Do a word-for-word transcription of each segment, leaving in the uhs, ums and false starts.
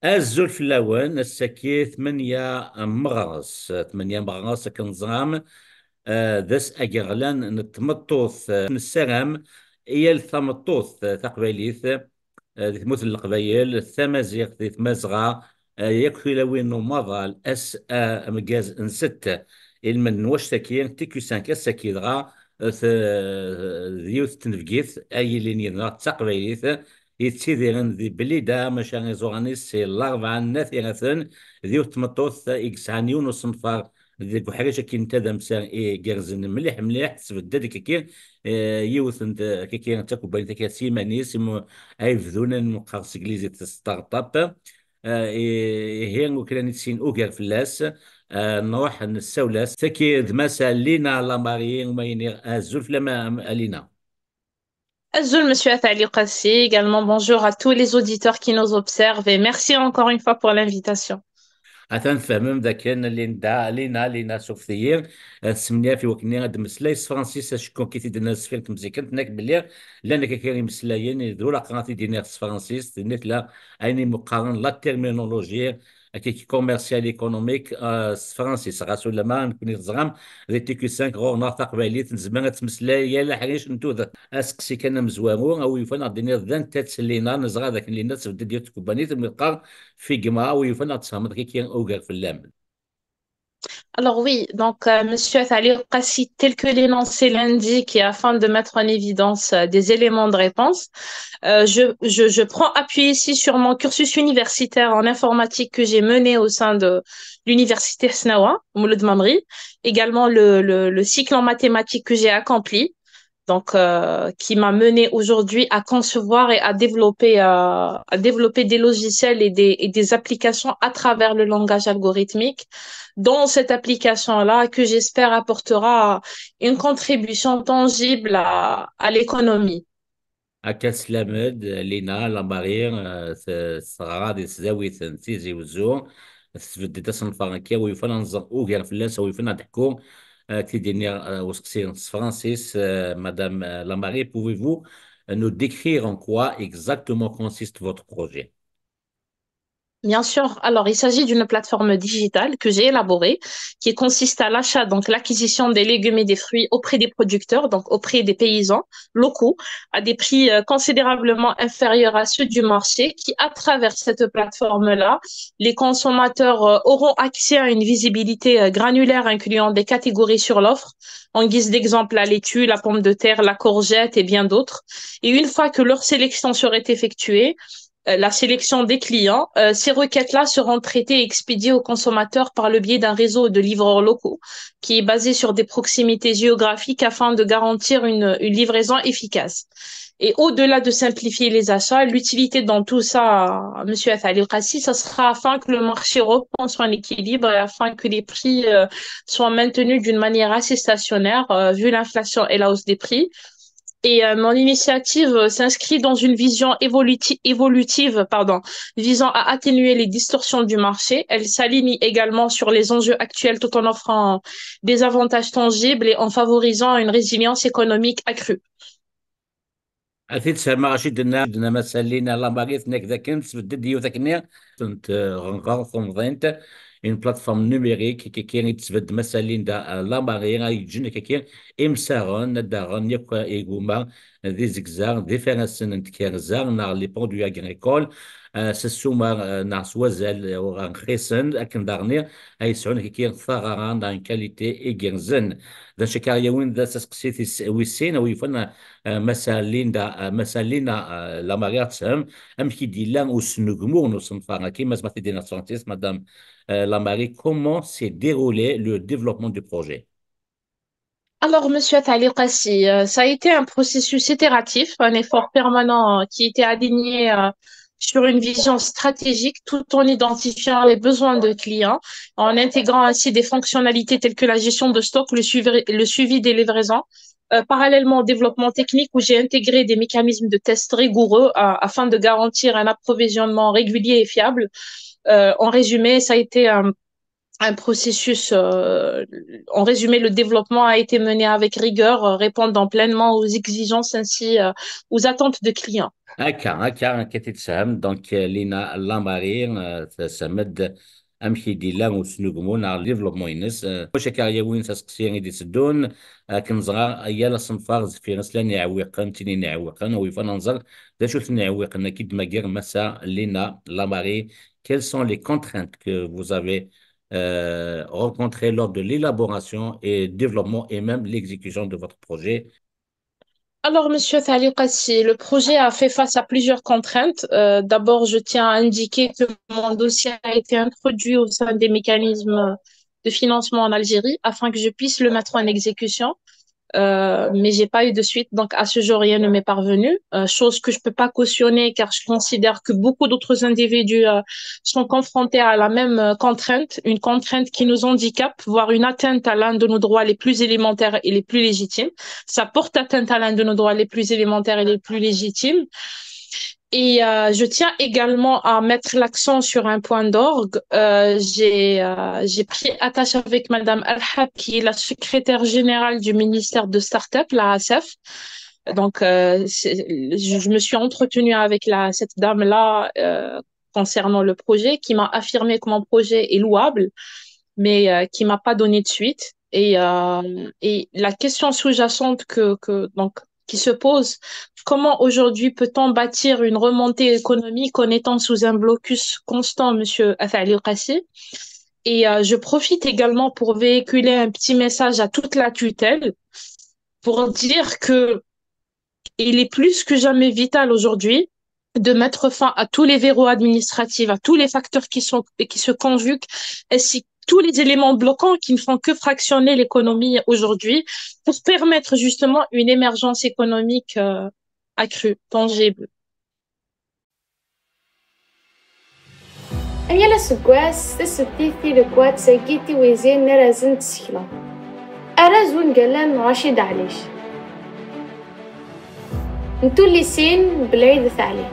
Azul fell-awen, ass-agi tmenya meɣres, tmenya meɣres akken teẓram, eh, d ass ageɣlan n tmeṭṭut, eh, nessaram i yal tameṭṭut, eh, taqbaylit, eh, di tmurt n Leqbayel, tamaziɣt di Tmazɣa, eh, yakk tilawin n umaḍal, ass, eh, ameggaz n sett, ilmend n wactaki, T Q cinq, ass-agi dɣa, eh, t-, d yiwet n tnebgit ay yilin yid-neɣ d taqbaylit, yettidiren di Blida, maca iẓuran-is si Larebɛa n At Iraten, d yiwet n tmeṭṭut i yesɛan yiwen usenfar deg uḥric akkin n tadamsa igerrzen mliḥ mliḥ, tesbedd-d kiki, eh, yiwet n t-, kiki d takubbanit akka s yiman-is, imu-, ay bdun, ad nqar s teglizit start-up. Eh, i-, ihi, ur kra n sin ugar fell-as, eh, nruḥ nessawel-as. Tagi d Massa Lina Lamari, uma iniɣ azul fell-am a, a Lina. Azul, Monsieur At Ali Qassi, également bonjour à tous les auditeurs qui nous observent et merci encore une fois pour l'invitation. Atan tfehmem dakken Linda, Lina, Lina, suftiyi, eh, tesmenyaf i wakken ad d-meslay s tefransist, acku kif i d-nnan s tefyirt mzikent, nekk belli llan akka imeslayen, d ulaqen ad t-id-iniɣ s tefransist, nitla ayen i meqqaren la terminologie, akka commercial, économique, eh, s tefransist. Ɣas ulama nekkni teẓram, di T Q cinq ɣur-neɣ taqbaylit, nezmer ad tmeslay yal aḥric n tudert. Aseqsi kan amezwaru, a wi yufan ad d-tiniḍ d anta-tt Lina, neẓra dakken Lina tesbedd-d yiwet n tkebbanit, umi teqqar Figma, a wi yufan ad d-tesfehmeḍ kiki ugar fell-am. Alors oui, donc, euh, Monsieur At Ali Qassi, tel que l'énoncé l'indique, et afin de mettre en évidence, euh, des éléments de réponse, euh, je, je, je prends appui ici sur mon cursus universitaire en informatique que j'ai mené au sein de l'université Ḥesnawa, Mouloud Mammeri, également le, le, le cycle en mathématiques que j'ai accompli, donc, euh, qui m'a mené aujourd'hui à concevoir et à développer, euh, à développer des logiciels et des, et des applications à travers le langage algorithmique, dont cette application-là que j'espère apportera une contribution tangible à, à l'économie. Akka teslam-d, Lina Lamari, eh, s-, teɣra di tesdawit n Tizi Wezzu, tesbedd-d asenfar-agi, a wi yufan ad nẓer ugar fell-as, a wi yufan ad d-teḥku, eh, k-id-iniɣ, eh, useqsi s tefransist, eh, Madame, eh, Lamari, pouvez-vous nous décrire en quoi exactement consiste votre projet ? Bien sûr. Alors, il s'agit d'une plateforme digitale que j'ai élaborée, qui consiste à l'achat, donc l'acquisition des légumes et des fruits auprès des producteurs, donc auprès des paysans locaux, à des prix, euh, considérablement inférieurs à ceux du marché, qui, à travers cette plateforme-là, les consommateurs, euh, auront accès à une visibilité, euh, granulaire incluant des catégories sur l'offre, en guise d'exemple, la laitue, la pomme de terre, la courgette et bien d'autres. Et une fois que leur sélection serait effectuée, euh, la sélection des clients, euh, ces requêtes-là seront traitées et expédiées aux consommateurs par le biais d'un réseau de livreurs locaux qui est basé sur des proximités géographiques afin de garantir une, une livraison efficace. Et au-delà de simplifier les achats, l'utilité dans tout ça, Monsieur At Ali Qassi, ça sera afin que le marché reprenne son équilibre et afin que les prix, euh, soient maintenus d'une manière assez stationnaire, euh, vu l'inflation et la hausse des prix. Et, euh, mon initiative, euh, s'inscrit dans une vision évoluti-, évolutive, pardon, visant à atténuer les distorsions du marché. Elle s'aligne également sur les enjeux actuels tout en offrant des avantages tangibles et en favorisant une résilience économique accrue. A t-id-sehmeɣ acu i d-tenna, d-tenna Massa Lina Lamari, tenna-k dakken tesbedd-d yiwet akkenni, tent, eh, ɣer temḍint, une plateforme numérique, kiki i d-tesbedd Massa Linda, eh, Lamari, ay yeǧǧen kiki imsaɣen ad d-aɣen yakk igumma d izegza d ifarasen n tkerza neɣ les produits agricoles, eh, s ssuma, eh, neɣ s wazal, eh, rxisen, akken daɣen ay yesɛun kiki taɣara neɣ une qualité igerrzen. D acu akka yawin d aseqsi tis-, wis sin, a wi yufan, eh, Massa Linda, eh, Massa Lina, eh, Lamari ad tfhem amek i d-yella usnegmu n usenfar-agi, ma tzemreḍ ad t-id-tiniḍ s tefransist, Madame, eh, Lamari, comment s'est déroulé le développement du projet ? Alors, Monsieur At Ali Qassi, euh, ça a été un processus itératif, un effort permanent, euh, qui était aligné, euh, sur une vision stratégique tout en identifiant les besoins de clients, en intégrant ainsi des fonctionnalités telles que la gestion de stock, le suivi, le suivi des livraisons. Euh, parallèlement au développement technique où j'ai intégré des mécanismes de test rigoureux, euh, afin de garantir un approvisionnement régulier et fiable. Euh, en résumé, ça a été un, un processus, euh, en résumé, le développement a été mené avec rigueur, euh, répondant pleinement aux exigences ainsi, euh, aux attentes de clients. Akka, akka, akka i t-id-tessefhem. Donc, euh, Lina Lamari, euh, tessefhem-d amek i d-yella usnugmu neɣ le développement-ines. Euh, wacu akka ɣ-yawin s aseqsi i d-iteddun, akken ẓriɣ, yal asenfar deffir-s llan iɛewwiqen, ttinin iɛewwiqen, u yif-aɣ ad nẓer d acu-ten iɛewwiqen-agi i d-temmager Massa Lina Lamari. Quelles sont les contraintes que vous avez euh, rencontrées lors de l'élaboration et développement et même l'exécution de votre projet? Alors, Monsieur Taliqassi, le projet a fait face à plusieurs contraintes. Euh, d'abord, je tiens à indiquer que mon dossier a été introduit au sein des mécanismes de financement en Algérie afin que je puisse le mettre en exécution. Euh, mais j'ai pas eu de suite, donc à ce jour, rien ne m'est parvenu. Euh, chose que je peux pas cautionner car je considère que beaucoup d'autres individus, euh, sont confrontés à la même, euh, contrainte, une contrainte qui nous handicape, voire une atteinte à l'un de nos droits les plus élémentaires et les plus légitimes. Ça porte atteinte à l'un de nos droits les plus élémentaires et les plus légitimes. Et, euh, je tiens également à mettre l'accent sur un point d'orgue. Euh, j'ai, euh, j'ai pris attache avec Madame Alhab, qui est la secrétaire générale du ministère de Start-up, l'A S F. Donc, euh, c'est- je, je me suis entretenue avec la, cette dame-là, euh, concernant le projet, qui m'a affirmé que mon projet est louable, mais, euh, qui m'a pas donné de suite. Et, euh, et la question sous-jacente que, que, donc, qui se pose, comment aujourd'hui peut-on bâtir une remontée économique en étant sous un blocus constant, Monsieur Athali Qassi? Et, euh, je profite également pour véhiculer un petit message à toute la tutelle pour dire que il est plus que jamais vital aujourd'hui de mettre fin à tous les verrous administratifs, à tous les facteurs qui sont, qui se conjuguent, ainsi que tous les éléments bloquants qui ne font que fractionner l'économie aujourd'hui pour permettre justement une émergence économique, euh, accrue, tangible. Am yal aseggas, tasebtit tileggwat-agi tiwizin n arrazen n tsekla. Arraz wungal-am Racid Ɛlic. N tullisin Belɛid At Ɛli.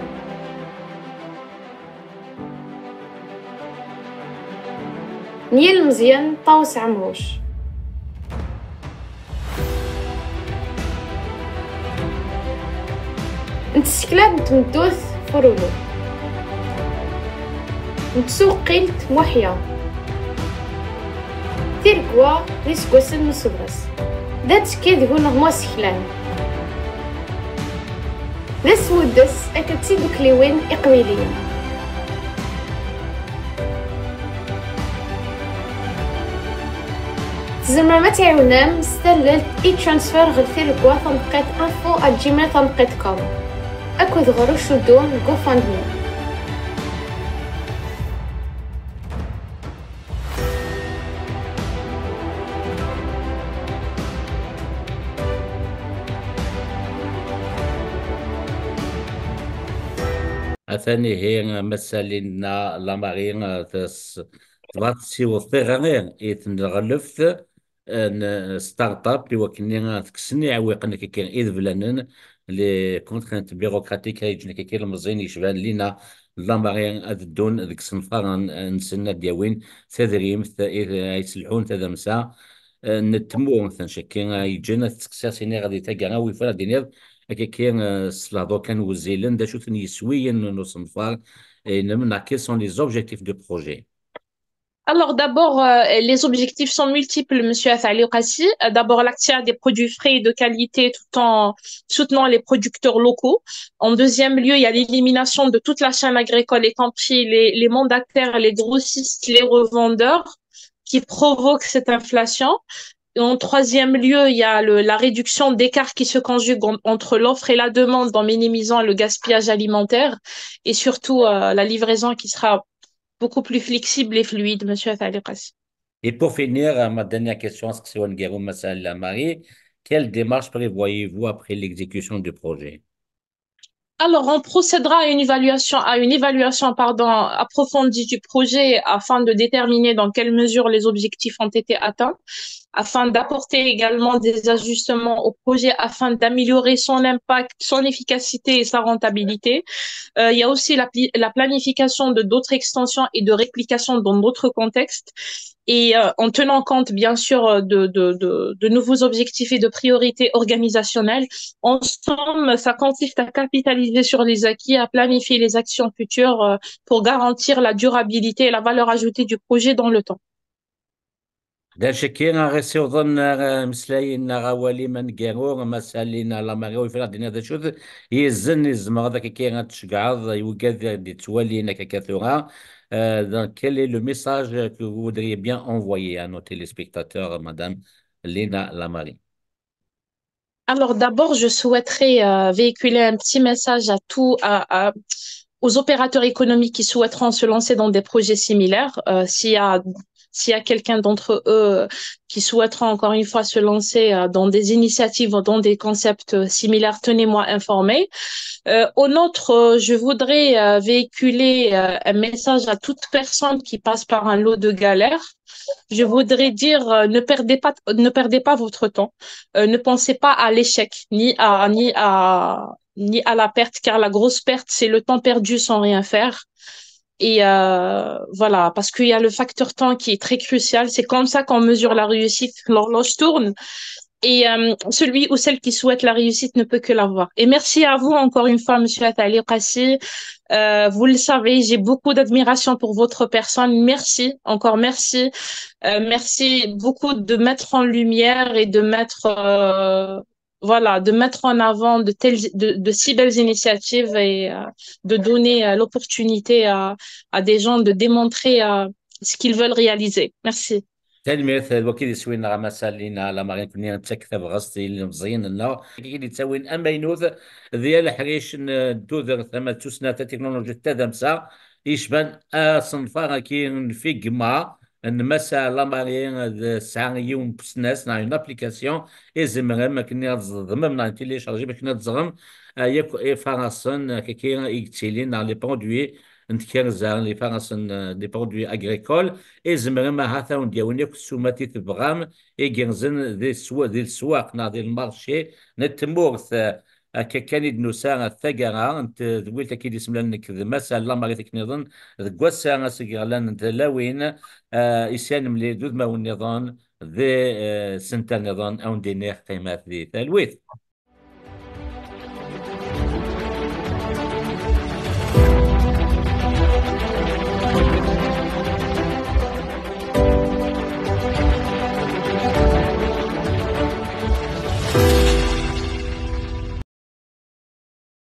N yilmeẓyen Ṭawes Ɛemruc. N tsekla n tmeddurt Furulu. N tsuqqilt Muḥya. Tiregwa d iseggasen n usebɣes. D attekki deg uneɣmu aseklan. D asmuddes akked tidukliwin iqbayliyen. Tzemrem ad tɛiwnem s tallelt e-transfer ɣer tiregwa taneqqiṭ info at gmail taneqqiṭ com akked ɣer ucuddu n GoFundMe. Atan ihi, Massa Lina Lamari, tes-, tebɣa ad tessiweḍ tiɣri i tneɣleft, eh, n start-up i wakken ad tekksen iɛewwiqen akkaki ideblanen, les contraintes bureaucratiques, ay yeǧǧen akkaki ilemẓiyen yecban Lina Lamari ad ddun deg isenfaren-nsen, ad d-yawin tadrimt i, ay yesselḥun tadamsa, eh, n tmurt, n cakki, ay yeǧǧan ad tettqeṣṣir sini ɣer di taggara, u yif-aɣ ad d-tiniḍ akkaki, eh, s lehdur kan wezzilen, d acu-ten yiswiyen n usenfar, eh, inem, neɣ quels sont les objectifs du projet? Alors d'abord, euh, les objectifs sont multiples, Monsieur Athali Qassi. Euh, d'abord, l'accès à des produits frais et de qualité tout en soutenant les producteurs locaux. En deuxième lieu, il y a l'élimination de toute la chaîne agricole, y compris les, les mandataires, les grossistes, les revendeurs qui provoquent cette inflation. Et en troisième lieu, il y a le, la réduction d'écart qui se conjugue en- entre l'offre et la demande en minimisant le gaspillage alimentaire et surtout, euh, la livraison qui sera beaucoup plus flexible et fluide, Monsieur Athali Qassi. Et pour finir, euh, ma dernière question, est-ce que c'est Wangarum Massal Marie, quelle démarche prévoyez-vous après l'exécution du projet? Alors, on procédera à une évaluation, à une évaluation, pardon, approfondie du projet afin de déterminer dans quelle mesure les objectifs ont été atteints, afin d'apporter également des ajustements au projet afin d'améliorer son impact, son efficacité et sa rentabilité. Euh, il y a aussi la pli-, la planification de d'autres extensions et de réplication dans d'autres contextes. et euh, en tenant compte, bien sûr, de, de, de, de nouveaux objectifs et de priorités organisationnelles. En somme, ça consiste à capitaliser sur les acquis, à planifier les actions futures euh, pour garantir la durabilité et la valeur ajoutée du projet dans le temps. D acu akka ara ɣ-issiwḍen ar imeslayen neɣ awal-im aneggaru, Massa Lina Lamari, ur yefri ad d-iniɣ d acu-t yizen i tzemreḍ akka ad tceggɛeḍ i wigad i d-yettwalin akka tura. Euh, donc, quel est le message que vous voudriez bien envoyer à nos téléspectateurs, Madame Lina Lamari? Alors d'abord, je souhaiterais euh, véhiculer un petit message à tout, à, à, aux opérateurs économiques qui souhaiteront se lancer dans des projets similaires. Euh, s'il y a, s'il y a quelqu'un d'entre eux qui souhaitera encore une fois se lancer euh, dans des initiatives ou dans des concepts euh, similaires, tenez-moi informé. Euh, au nôtre, euh, je voudrais euh, véhiculer euh, un message à toute personne qui passe par un lot de galères. Je voudrais dire, euh, ne perdez pas, ne perdez pas votre temps. Euh, ne pensez pas à l'échec, ni à, ni à, ni à la perte, car la grosse perte, c'est le temps perdu sans rien faire. Et euh, voilà, parce qu'il y a le facteur temps qui est très crucial. C'est comme ça qu'on mesure la réussite. L'horloge tourne. Et euh, celui ou celle qui souhaite la réussite ne peut que l'avoir. Et merci à vous encore une fois, Monsieur Atali Qassi. Euh, vous le savez, j'ai beaucoup d'admiration pour votre personne. Merci, encore merci. Euh, merci beaucoup de mettre en lumière et de mettre, euh, voilà, de mettre en avant de telles, de, de si belles initiatives et euh, de donner euh, l'opportunité à, à des gens de démontrer euh, ce qu'ils veulent réaliser. Merci. Tanemmirt, d wagi i d iswi-nneɣ a Massa Lina Lamari, nekkni nettak tabɣest i yilemẓiyen-nneɣ i d-yettawin amaynut d yal aḥric n tudert ama d tussna tatiknulujit tadamsa yecban asenfar-agi n figma n Massa Lamari d tesɛa yiwen n usnas neɣ une application i tzemrem akken ad tẓedmem neɣ téléchargem akken ad teẓrem eh, yakk ifaṛasen akkagi i yettilin neɣ les produits n tkerza, les ifaṛasen, eh, des produits agricoles, i tzemrem ahat ad wen-d-yawin akk ssumat i tebɣam, i yerzen di leswa-, di leswaq neɣ di lmarci n tmurt. Eh, akka kan i d-nusa ɣer taggara n tedwilt akka i d-isemlan nekk d Massa Lamari akken nniḍen deg wass-a asegreɣlan n tlawin, eh, isyan mli d udmawen nniḍen di, eh, senta nniḍen, ad wen-d-iniɣ qqimet di talwit.